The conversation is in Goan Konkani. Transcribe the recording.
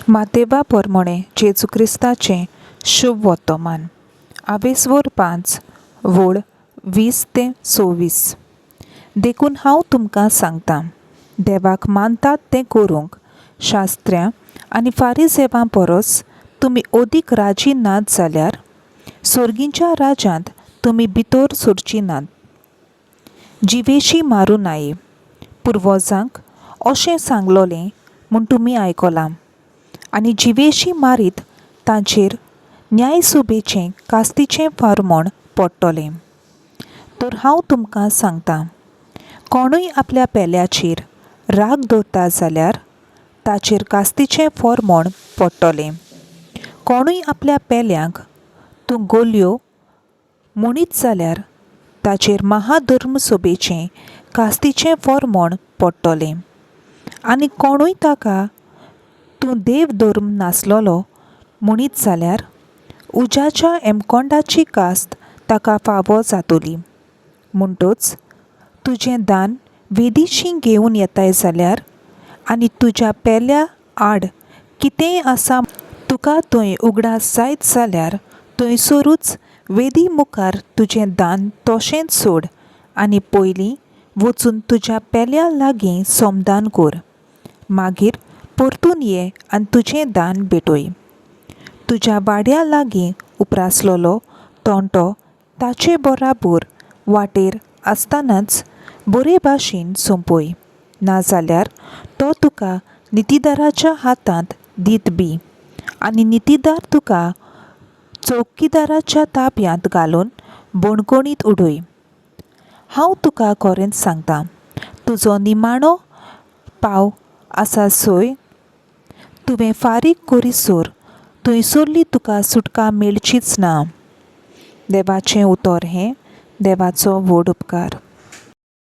मातेवा पोरमोणें जेजू क्रिस्ताचें शुभ वोतोमान आवेसवोर 5 वोळ 20 ते 26. देखून हांव तुमकां सांगतां, देवाक मानतात तें करूंक शास्त्र्यां आनी फारिजेवां परस तुमी अदीक राजी नात जाल्यार सोर्गींच्या राज्यांत तुमी भितर सरची नात. जिवेशी मारूं नाये पुर्वजांक अशें सांगलोलें म्हूण तुमी आयकलां, आनी जिवेशी मारीत तांचेर न्यायसुबेचें कास्तीचें फारमोण पडटलें. तर हांव तुमकां सांगतां, कोणूय आपल्या पेल्याचेर राग दवरता जाल्यार ताचेर कास्तीचें फॉर्मोण पडटलें. कोणूय आपल्या पेल्यांक तूं गोलयो म्हणीत जाल्यार ताचेर महाधर्म सोबेचें कास्तीचें फॉर्मोण पडटलें. आनी कोणूय ताका तूं देव धर्म नासलेलो म्हणीत जाल्यार उज्याच्या एमकोंडाची कास्त ताका फावो जातली. म्हणटच तुजें दान वेदीशी घेवन येताय जाल्यार आनी तुज्या पेल्या आड कितेंय आसा तुका थंय उगडास जायत जाल्यार थंयसरूच वेदी मुखार तुजें दान तशेंच सोड आनी पयलीं वचून तुज्या पेल्या लागीं समदान कर, मागीर परतून ये आनी तुजें दान भेटय. तुज्या वाड्या लागीं उप्रासलेलो तोंटो ताचे बराबर वाटेर आसतनाच बरे भाशेन सोंपय, नाजाल्यार तो तुका नितीदाराच्या हातांत दीत बी आनी नितीदार तुका चौकीदाराच्या ताब्यांत घालून बणकोणीत उडय. हांव तुका खरेंच सांगतां, तुजो निमाणो पाव आसा सोय तुवें फारीक करीसर थंयसरली तुका सुटका मेळचीच ना. देवाचें उतर हें देवाचो व्हड उपकार.